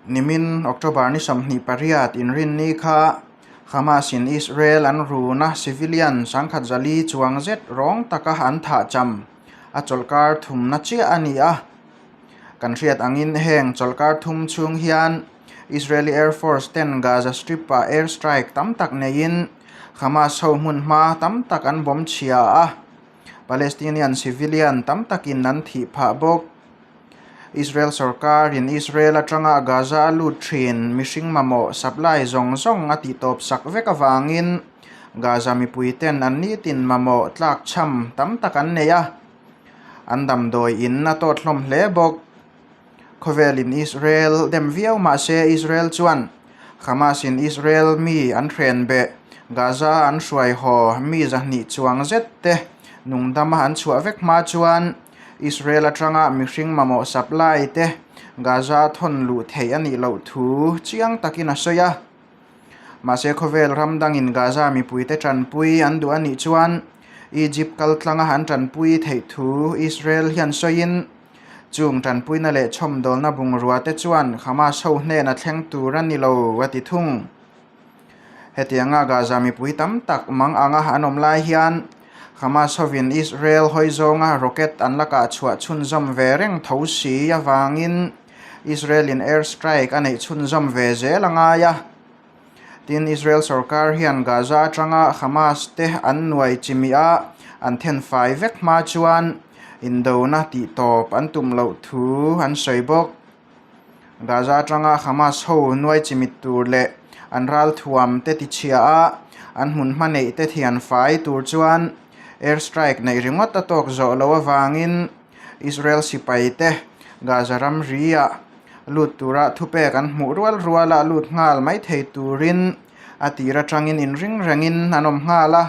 Nimin October ni 28 inrinni kha Hamas in Israel an runa civilian 400 chuang zet rawng taka an thah cham a chawlhkar thumna chiah a ni a. Kan hriat angin heng chawlhkar thum chhung hian Israeli Air Force ten Gaza Strip ah air strike tam tak neiin Hamas ho hmun hma tam tak an bawm chhia a, Palestinian civilian tam takin an thih phah bawk. Israel sorkarin Israel atanga Gaza a lut thin mihring mamawh supply zawng zawng a tihtawp sak vek avangin Gaza mipui ten an nitin mamawh tlak chham tam tak an nei a, an damdawi in a tawt hlawm hle bawk. Khawvelin Israel dem viau mahse Israel chuan Hamas in Israel mi an hren beh Gaza an hruai haw mi 200 chuang zet te nungdama an chhuah vek hma chuan Israel atanga mihring mamawh supply te Gaza thawn luh theih a nih loh thu chiang takin a sawi a. Mahse khawvel ram dangin Gaza mipuite tanpui an duh a nih chuan Egypt kal tlanga an tanpui theih thu Israel hian sawiin Chung tanpuina leh chhawmdawlna bungrua te chuan Hamas ho hnena thleng tur a ni lo, a ti thung. Hetianga Gaza mipui tam tak mang anga an awm lai hian Hamas hovin Israel hawi zawnga rocket an la kah chhuah chhunzawm ve reng tho si avangin Israel-in air strike a neih chhunzawm ve zel a ngai a. Tin, Israel sorkar hian Gaza atanga Hamas te an nuai chimih a, an thenfai vek hma chuan indona tihtawp an tum loh thu an sawi bawk. Gaza atanga Hamas ho nuai chimit tur leh an ralthuam te tichhia a, an hmun hma neih te thianfai tur chuan air strike neih ringawt a tawk zawh loh avangin Israel sipai te Gaza ramri-ah lut tura thupek an hmuh rual rual a lut nghal mai thei turin a tir atangin inring rengin an awm nghal a.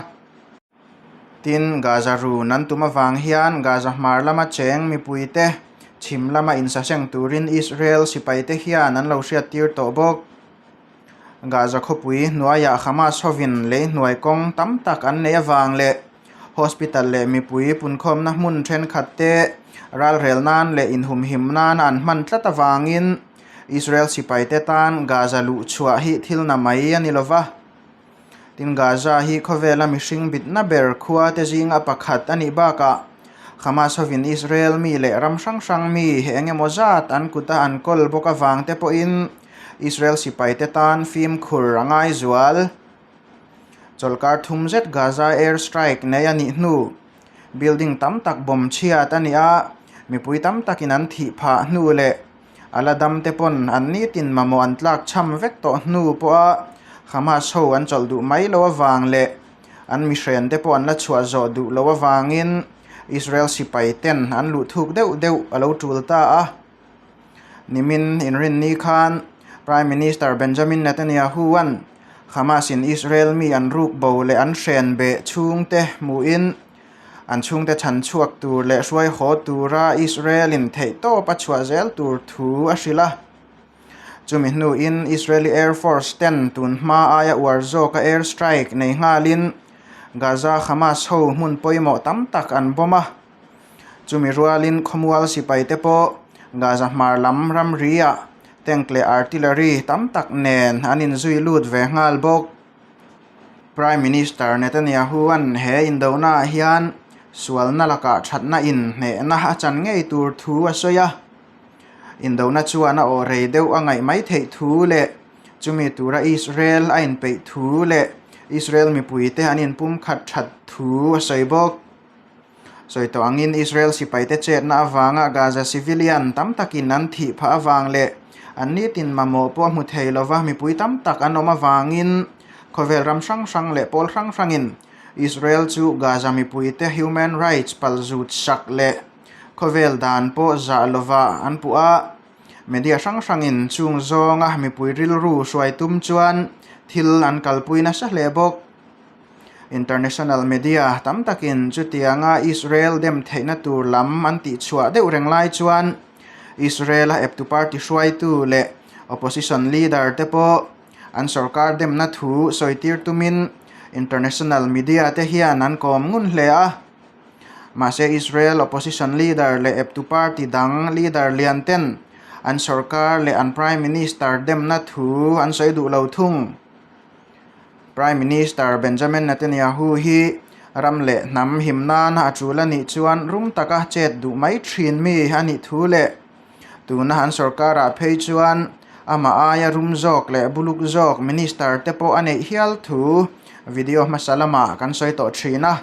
Tin, Gaza run an tum avang hian Gaza hmar lama cheng mipuite chhim lama insaseng turin Israel sipaite hian an lo hriattir tawh bawk. Gaza khawpui hnuaiah Hamas hovin lei hnuai kawng tam tak an nei avang leh Hospital leh mipui punkhawmna hmun thenkhat te ralrel nan leh inhumhim nana an hman tlat avangin Israel sipaite tan Gaza luh chhuah hi thil na mai a ni lova. Tin, Gaza hi khawvela mihring bitna ber khua te zinga pakhat a nih bakah Hamas hovin Israel mi leh ram hrang hrang mi eng emaw zat an kuta an kawl bawk avang te pawhin Israel sipaite tan fimkhur a ngai zual. Chawlhkar thum zet Gaza air strike nei a nih hnu, building tam tak bomb chhiat a ni a, mipui tam takin an thih phah hnu leh a la dam te pawn an nitin mamawh an tlak chham vek tawh hnu pawha Hamas ho an chawlh duh mai lo avang leh an mihren te pawh an la chhuah zawh duh lo avangin Israel sipai ten an luh thuk deuh deuh a lo tul ta a. Nimin inrinni khan Prime Minister Benjamin Netanyahu-a'n Hamas-in Israel mi an ruk bo leh an hren beh chhungte hmuhin an chhungte chhan chhuak tur leh hruai haw tura Israel-in theihtawp a chhuah zel tur thu a hrilh a. Chumi hnuin Israeli Air Force ten tun hma aia uar zawka air strike nei nghalin Gaza Hamas ho hmun pawimawh tam tak an bomb a. Chumi rualin khawmual sipai te pawh Gaza hmar lam ramriah tank leh artillery tam tak nen an inzui lut ve nghal bawk. Prime Minister Netanyahu-a'n he indonaah hian sualna lakah thatna in hnehna a chan ngei tur thu a sawi a. Indona chuan a awh rei deuh a ngaih mai theih thu leh chumi tura Israel a inpeih thu leh Israel mipuite an inpumkhat that thu a sawi bawk. Sawi tawh angin Israel sipaite chetna avanga Gaza civilian tam takin an thih phah avang leh an nitin mamawh pawh a hmu thei lova mipui tam tak an awm avangin khawvel ram hrang hrang leh pawl hrang hrangin Israel chu Gaza mipuite human rights palzut sak leh khawvel dan pawh zah lova an puh a. Media hrang hrangin chung zawnga mipui rilru hruai tum chuan thil an kalpui nasa hle bawk. International media tam takin chutianga Israel dem theihna tur lam an tihchhuah deuh reng lai chuan Israel-a eptu party hruaitu leh opposition leader te pawh an sorkar demna thu sawitir tumin international media te hian an kawm ngun hle a. Mahse Israel opposition leader leh eptu party dang leader lian ten an sorkar leh an Prime Minister demna thu an sawi duh lo thung. Prime Minister Benjamin Netanyahu hi ram leh hnam him nana a tul a nih chuan rum taka chet duh mai thin mi a nih thu leh tuna an sorkarah phei chuan amah aia rum zawk leh buluk zawk minister te pawh a neih hial thu video hmasa lamah kan sawi tawh thin a.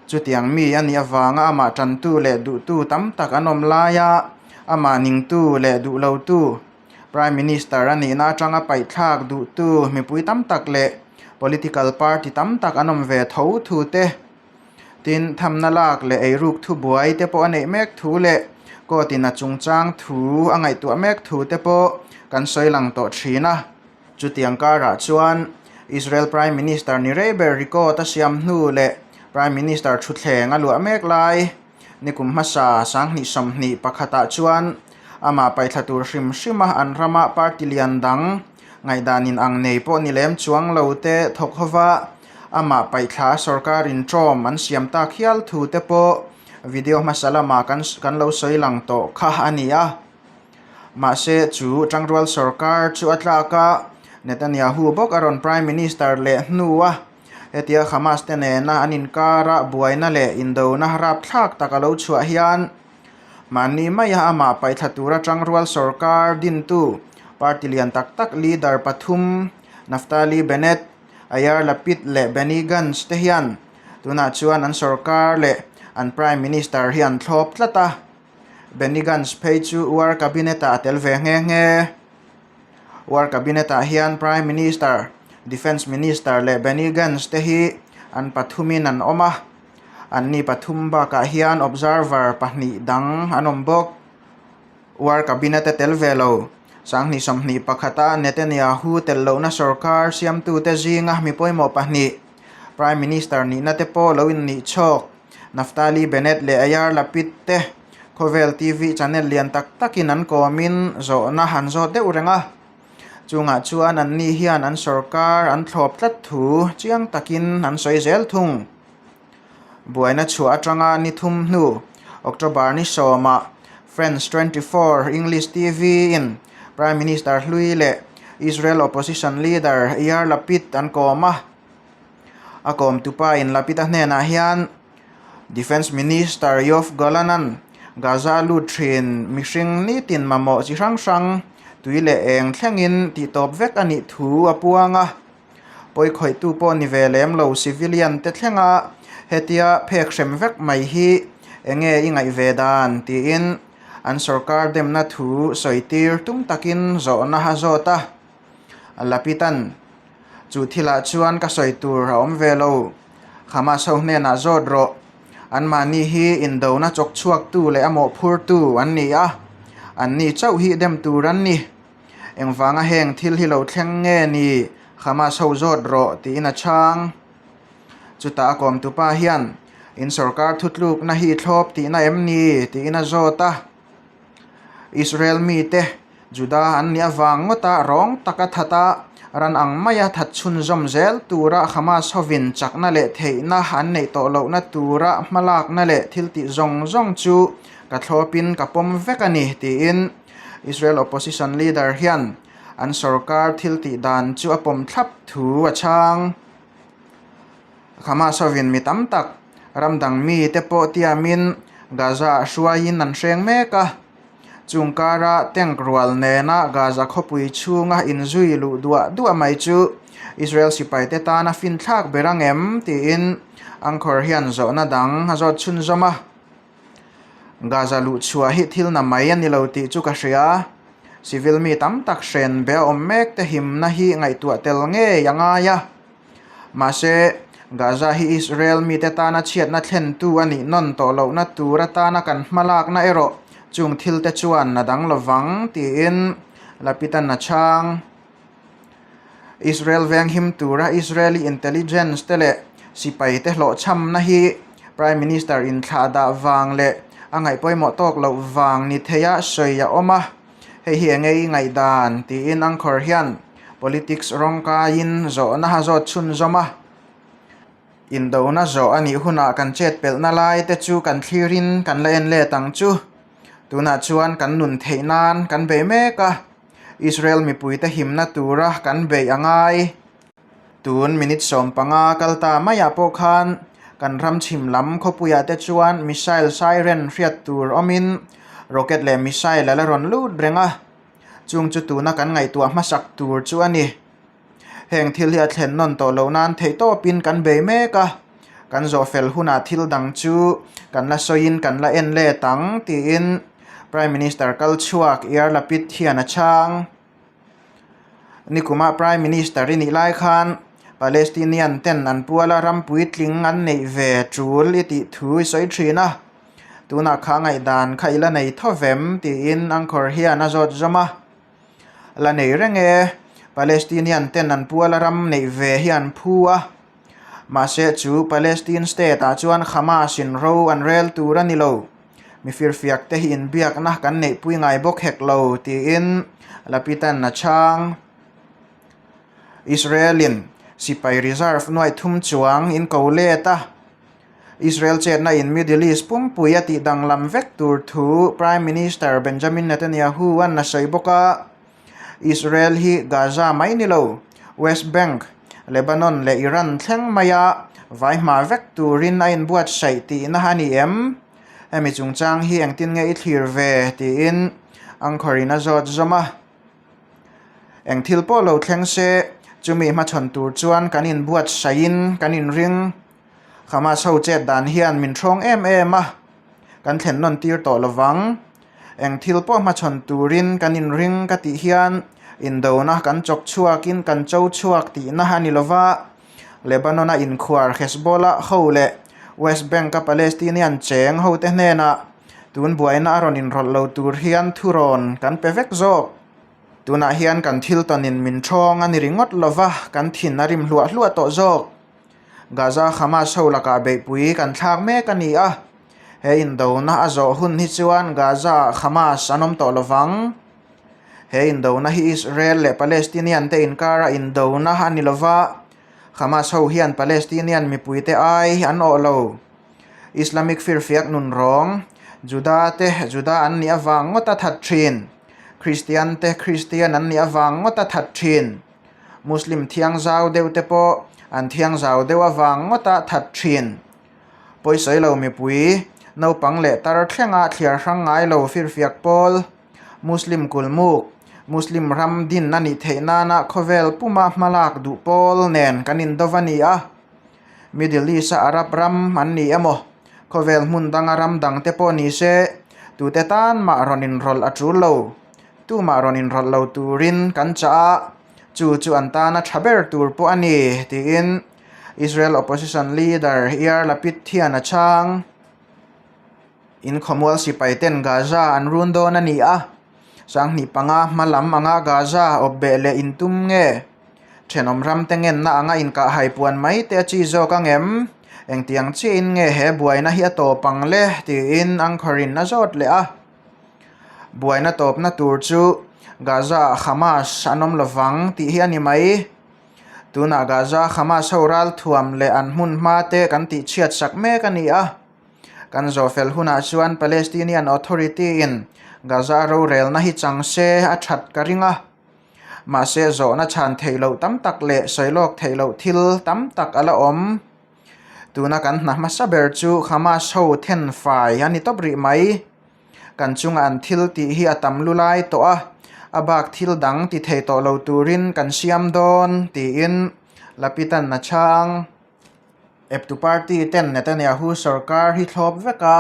Chutiang mi a nih avanga amah tantu leh duhtu tam tak an awm laia amah ningtu leh duhlotu Prime Minister a nihna atanga paihthlak duhtu mipui tam tak leh political party tam tak an awm ve tho thu te, tin thamna lak leh eiruk thubuai te pawh a neih mek thu leh court in a chungchang thu a ngaihtuah mek thu te pawh kan sawi lang tawh thin a. Chutiang karah chuan Israel Prime Minister ni rei ber record a siam hnu leh Prime Minister thutthleng a luah mek lai Nikum hmasa 2021 ah chuan amah paihthla tur hrim hrim a an rama party lian dang ngaihdan in ang nei pawh ni lem chuang lo te thawk hova amah paihthla sorkar in ṭawm an siam tak hial thu te pawh video hmasa lamah kan kan lo sawi lang tawh kha a ni a. Mahse chu ṭangrual sorkar chu a tlak a, Netanyahu bawk a rawn Prime Minister leh hnu a. Hetia Hamas te nena an inkara buaina leh indona rapthlak tak a lo chhuah hian mahni maia amah paihthla tura tangrual sorkar dintu party lian tak tak leader pathum Naftali Bennett, Yair Lapid leh Benny Gantz te hian tunah chuan an sorkar leh an Prime Minister hi an thlawp tlat a. Benny Gantz phei chu War Cabinet-ah a tel ve nghe nghe. War Cabinet-ah hian Prime Minister, Defence Minister leh Benny Gantz te hi an pathumin an awm a, anni pathum bakah hian observer pahnih dang an awm bawk. War Cabinet-a tel ve lo, 2021-a Netanyahu tel lohna sorkar siamtute zinga mi pawimawh pahnih, Prime Minister nihna te pawh lo innih chhawk. Naftali Bennett leh Yair Lapid te khawvel TV channel lian tak takin an kawmin zawhna an zawt deuh reng a. Chungah chuan anni hian an sorkar an thlawp tlat thu chiang takin an sawi zel thung. Buaina chhuah atanga ni thum hnu October ni sawmah France 24 English TV in Prime Minister hlui leh Israel opposition leader Yair Lapid an kawm a. A kawmtupa in Lapid-a hnenah hian Defence Minister Yoav Gallant-a'n Gaza lut thin mihring nitin mamawh chi hrang hrang tui leh eng thlengin tihtawp vek a nih thu a puang a. Pawikhawihtu pawh ni ve lem lo civilian te thlenga hetia phek hrem vek mai hi enge i ngaih ve dan tiin an sorkar demna thu sawi tir tum takin zawhna a zawt a. Lapitan Chu thilah chuan ka sawi tur a awm ve lo. Hamas ho hnenah zawt rawh. Anmahni hi indona chawk chhuaktu leh a mawhphurtu an ni a, anni chauh hi dem tur an ni. Engvanga heng thil hi lo thleng nge ni Hamas ho zawt rawh tiin a chhang. Chutah a kawmtupa hian, In sorkar thutlukna hi thlawp tihna em ni? tiin a zawt a. Israel mite Juda an nih avang ngawta rawng taka that a, ran ang maia that chhunzawm zel tura Hamas hovin chakna leh theihna an neih tawh lohna tura hmalakna leh thil tih zawng zawng chu ka thlawpin ka pawm vek a ni, tiin Israel opposition leader hian an sorkar thil tih dan chu a pawm thlap thu a chhang. Hamas hovin mi tam tak ram dang mite pawh tiamin Gaza-ah hruaiin an hreng mek a. Chung kara tank rual nena Gaza khawpui chhunga inzui luh duah duah mai chu Israel sipaite tana finthlak ber ang em? tiin Anchor hian zawhna dang a zawt chhunzawm a. Gaza luh chhuah hi thil na mai a ni lo tih chu ka hria. Civil mi tam tak hren be a awm mek te himna hi ngaihtuah tel ngei a ngai a. Mahse, Gaza hi Israel mite tana chhiatna thlentu a nih nawn tawh lohna tur atana kan hmalakna erawh chung thilte chuan a dang lovang, tiin Lapid-a'n a chhang. Israel venghim tura Israeli intelligence te leh sipaite hlawhchhamna hi Prime Minister inthlahdah vang leh a ngaihpawimawh tawk loh vang ni theia sawi a awm a. Hei hi enge i ngaihdan? tiin Anchor hian politics rawng kaiin zawhna a zawt chhunzawm a. Indona zawh a nih hunah kan chet pelhna lai te chu kan thlirin kan la en let ang chu. Tunah chuan kan nun theih nan kan bei mek a, Israel mipuite himna tura kan beih a ngai. Tun minute 15 kal ta maiah pawh khan kan ram chhim lam khawpuiah te chuan missile siren hriat tur awmin rocket leh missile a la rawn lut reng a, chung chu tuna kan ngaihtuah hmasak tur chu a ni. Heng thil hi a thlen nawn tawh loh nan theihtawpin kan bei mek a, kan zawh fel hunah thil dang chu kan la sawiin kan la en let ang tiin Prime Minister kal chhuak Yair Lapid hian a chhang. Nikumah Prime Minister i nih lai khan Palestinian ten an puala ram puitling an neih ve tul i tih thu i sawi thin a, tunah kha ngaihdan kha i la nei tho vem tiin anchor hian a zawt zawm a. La nei reng e, Palestinian ten an puala ram neih ve hi an phu a. Mahse chu Palestine state ah chuan Hamas in ro an rel tur a ni lo. Mi firfiak te hi inbiakna kan neihpui ngai bawk hek lo tiin Lapitan a chhang. Israel in sipai reserve nuaih thum chuang in ko let a. Israel chetna in Middle East pumpui a tih danglam vek tur thu Prime Minister Benjamin Netanyahu an a sawi bawk a. Israel hi Gaza mai ni lo, West Bank, Lebanon leh Iran thleng maia vai hma vek turin a inbuatsaih tihna a ni em? Hemi chungchang hi engtin nge i thlir ve? tiin anchor in a zawt zawm a. Eng thil pawh lo thleng se, chumi hmachhawn tur chuan kan inbuatsaihin kan inring. Hamas ho chet dan hian min hrawng em em a, kan thlen nawn tir tawh lovang. Eng thil pawh hmachhawn turin kan inring ka tih hian indona kan chawk chhuakin kan cho chhuak tihna a ni lova, Lebanon-a inkhuar Hezbollah ho leh West Bank-a Palestinian cheng hote hnenah tun buaina a rawn inrawlh lo tur hian thurawn kan pe vek zawk. Tunah hian kan thil tawnin min ṭhawng a ni ringawt lova, kan thin a rim hluah hluah tawh zawk. Gaza Hamas ho lakah beihpui kan thlak mek a ni a, he indona a zawh hun hi chuan Gaza ah Hamas an awm tawh lovang. He indona hi Israel leh Palestinian te inkara indona a ni lova, Hamas ho hian Palestinian mipuite ai an awh lo. Islamic firfiak nun rawng, Juda te Juda an nih avang ngawt a that thin, Christian te Christian an nih avang ngawt a that thin. Muslim thiangzau deuh te pawh an thiangzau deuh avang ngawta that thin. Pawisawi lo mipui, naupang leh tar thlenga thliar hrang ngai lo firfiak pawl, Muslim kulmuk, Muslim ram din a nih theih nana khawvel puma hmalak duh pawl nen kan indawv a ni a. Middle East-a Arab ram an ni emaw, khawvel hmun danga ram dang te pawh ni se, tute tan mah rawn inrawlh a tul lo. Tumah rawn inrawlh lo turin kan chah a, chu chu an tana tha ber tur pawh a ni, tiin Israel opposition leader Yair Lapid hian a chhang. In khawmual sipai ten Gaza an run dawn a ni a, 2005 hma lam anga Gaza awp beh leh intum nge? Thenawm ram te ngenna anga inkah hai puan mai te a chi zawk ang em? Engtiang chiahin nge he buaina hi a tawp ang le? tiin anchor-in a zawt leh a. Buaina tawpna tur chu Gaza-ah Hamas an awm lovang tih hi a ni mai. Tunah Gaza Hamas ho ralthuam leh an hmun hma te kan tihchhiat sak mek a ni a. Kan zawhfel hunah chuan Palestinian Authority-in Gaza rorelna hi chang se a that ka ring a. Mahse zawhna chhan theih loh tam tak leh sawi lawk theih loh thil tam tak a la awm. Tuna kan hna hmasa ber chu Hamas ho then fai a ni tawp rih mai. Kan chunga an thil tih hi a tam lu lai tawh a, a bak thil dang ti thei tawh lo turin kan siam dawn, tiin Lapitan a chhang. Eptu party ten Netanyahu sorkar hi thlawp vek a,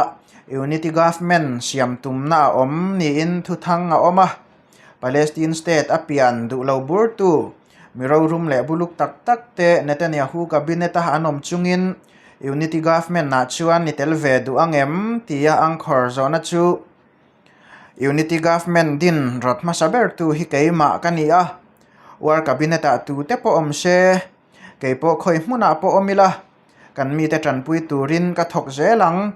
unity government siam tumna a awm niin thuthang a awm a. Palestine state a pian duh lo burtu Mi rorum leh buluk tak tak te Netanyahu cabinet a an awm chungin Unity Government ah chuan ni tel ve duh ang em? tia anchor zawhna chu Unity Government din rawt hmasa ber tu hi keimah ka ni a, War cabinet ah tute pawh awm se, kei pawh khawi hmunah pawh awm ila, kan mite tanpui turin ka thawk zel ang.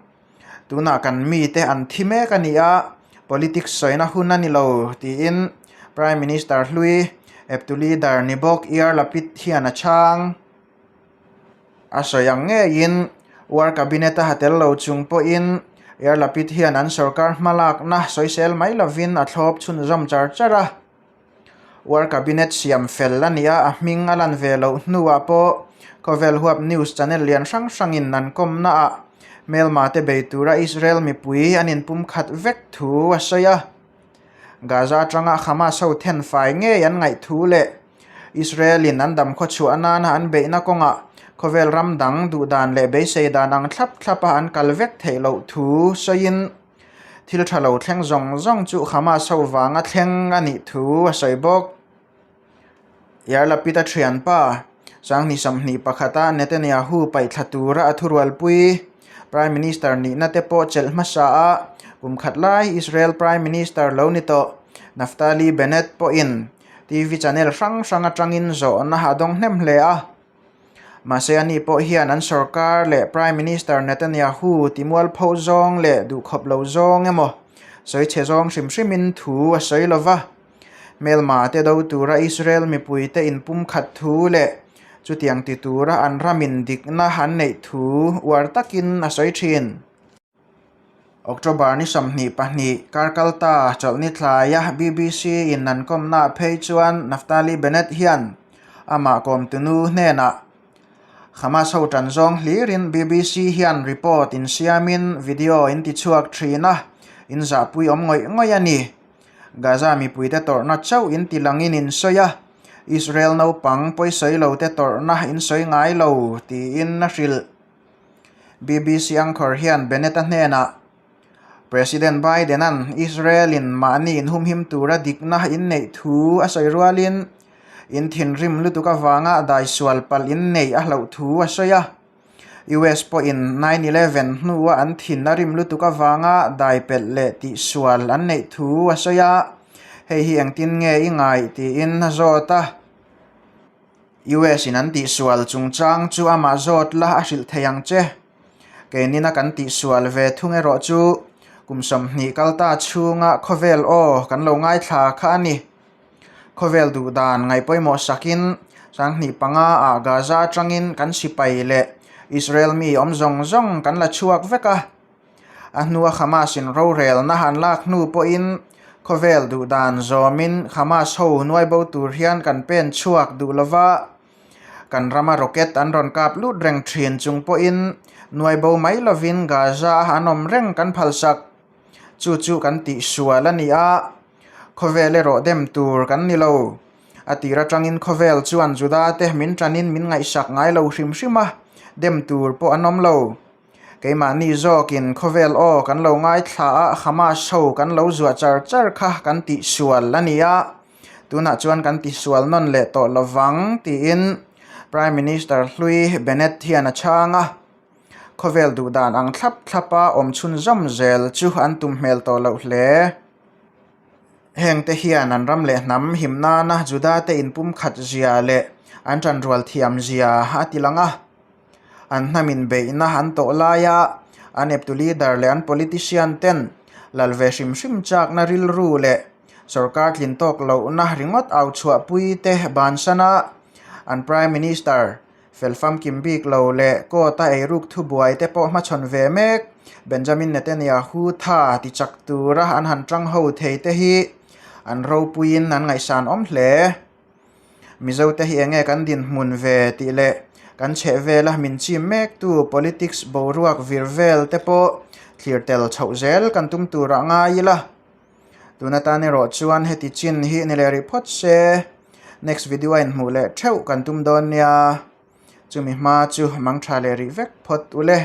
Tunah kan mite an thi mek a ni a, politics sawina hun a ni lo, tiin Prime Minister hlui eptu leader ni bawk Yair Lapid hian a chhang. A sawi ang ngeiin War Cabinet a ha tel lo chung pawhin Yair Lapid hian an sorkar hmalakna sawisel mai lovin a thlawp chhunzawm char char a. War Cabinet siam fel a nih a, a hming a lan ve loh hnuah pawh khawvel huap news channel lian hrang hrangin an kawmnaah hmelma te bei tura Israel mipui an inpumkhat vek thu a sawi a. Gaza atanga Hamas ho thenfai ngei an ngaih thu leh Israel-in an dam khawchhuah nana an beihna kawngah khawvel ram dang duhdan leh beisei dan ang thlap thlapa an kal vek theih loh thu sawiin thil tha lo thleng zawng zawng chu Hamas ho vanga thleng a nih thu a sawi bawk. Yair Lapid a thianpa, Sanghni 21 a Netanyahu paihthla tura a thurualpui Prime Minister nihna te pawh chelh hmasa a, kum khat lai Israel Prime Minister lo ni tawh Naftali Bennett pawhin TV channel hrang hrang atangin zawhna a dawng hnem hle a. Mahse ani pawh hian an sorkar leh Prime Minister Netanyahu timualpho zawng leh duhkhawp lo zawng emaw sawichhe zawng hrim hrimin thu a sawi lo va. Hmelma te do tura Israel mipuite inpumkhat thu leh chutiang ti tura an ramin dikna an neih thu uar takin a sawi thin. October ni 22 kar kal ta chawlhni thlaia BBC in an kawmnaah phei chuan Naftali Bennett hian amah kawmtunu hnenah Hamas ho tan zawng hlirin BBC hian report insiamin video in tichhuak thin a, in zahpui awm ngawih ngawih a ni. Gaza mipuite tawrhna chauh in tilangin in sawi a, Israel naupang pawisawi lote tawrhna in sawi ngai lo tiin a hrilh. BBC anchor hian Bennett-a hnenah, President Biden-a'n Israel-in mahni inhumhim tura dikna inneih thu a sawi rualin, in thinrim lutuk avanga daisual palh inneih a hlauh thu a sawi a. US pawhin 9/11 hnua an thin a rim lutuk avanga dai pelh leh tihsual an neih thu a sawi a, hei hi engtin nge i ngaih tiin a zawt a. US in an tihsual chungchang chu amah zawt la a hrilh thei ang che. Keinina kan tihsual ve thung erawh chu kum 20 kal ta chhunga khawvel aw kan lo ngaithla kha a ni. Khawvel duh dan ngaihpawimawh sakin 5,000 ah Gaza atangin kan sipai leh Israel mi awm zawng zawng kan la chhuak vek a. A hnua Hamas in rorelna han lak hnu pawhin khawvel duh dan zawmin Hamas ho nuai bo tur hian kan pen chhuak duh lova, kan rama rocket an rawn kap lut reng thin chung pawhin nuai bo mai lovin Gaza a an awm reng kan phalsak. Chu chu kan tihsual a ni a, khawvel erawh dem tur kan ni lo. A tir atangin khawvel chuan Juda te min tanin min ngaihsak ngai lo hrim hrim a, dem tur pawh an awm lo. Keimahni zawkin khawvel aw kan lo ngaithla a, Hamas ho kan lo zuah char char kha kan tihsual a ni a, tunah chuan kan tihsual nawn leh tawh lovang tiin Prime Minister hlui Bennett hian a chhang a. Khawvel duhdan ang thlap thlapa awm chhunzawm zel chu an tum hmel tawh loh hle. Hengte hian an ram leh hnam him nana Juda-te inpumkhat zia leh an tanrual thiam zia a ti lang a. An hnamin beihna an tawh laia an eptu leader leh an politician ten lal ve hrim hrim chakna rilru leh sorkar tlin tawk lohna ringawt au chhuahpui te bansan a, an prime minister fel famkim bik lo leh court a eiruk thubuai te pawh hmachhawn ve mek Benjamin Netanyahu tha ti chak tura an han tang ho thei te hi an ropuiin an ngaihsan awm hle. Mizote hi enge kan dinhmun ve tih leh kan chheh vela min chim mektu politics boruak vir vel te pawh thlir tel chhoh zel kan tum turah ngai ila. Tun atan erawh chuan heti chin hi ni leh rih phawt se next video a inhmuh leh theuh kan tum dawn nia. Chumi hma chu mangtha leh rih vek phawt ule.